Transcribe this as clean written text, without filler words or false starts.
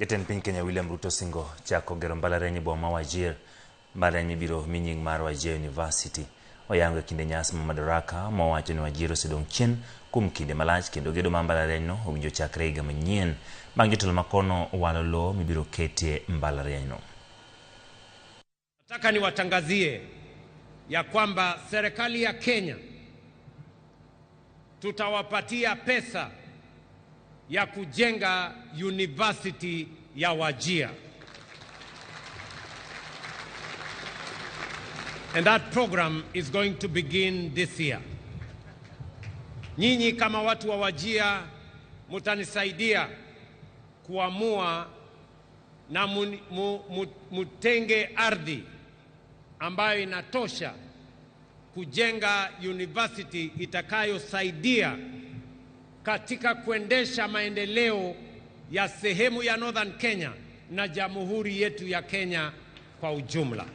Jatend piny Kenya William Ruto osingo chako gero mbalariany e boma ma Wajir. Mbalariany mibiro mi nying mar Wajir University. Oyango e kinde nyasi ma Madaraka ma owacho ni Wajir osedong' chien kuom kinde malach kendo gedo mar mbalariany no owinjo chakre higa manyien bang' jotelo makono walo lowo mibiro ketie mbalariany no. Nataka niwatangazie ya kwamba serikali ya Kenya tutawapatia pesa ya kujenga university ya Wajir. And that program is going to begin this year. Nyinyi kama watu wa Wajir mutanisaidia kuamua na mutenge ardhi ambayo inatosha kujenga university itakayosaidia katika kuendesha maendeleo ya sehemu ya Northern Kenya na jamhuri yetu ya Kenya kwa ujumla.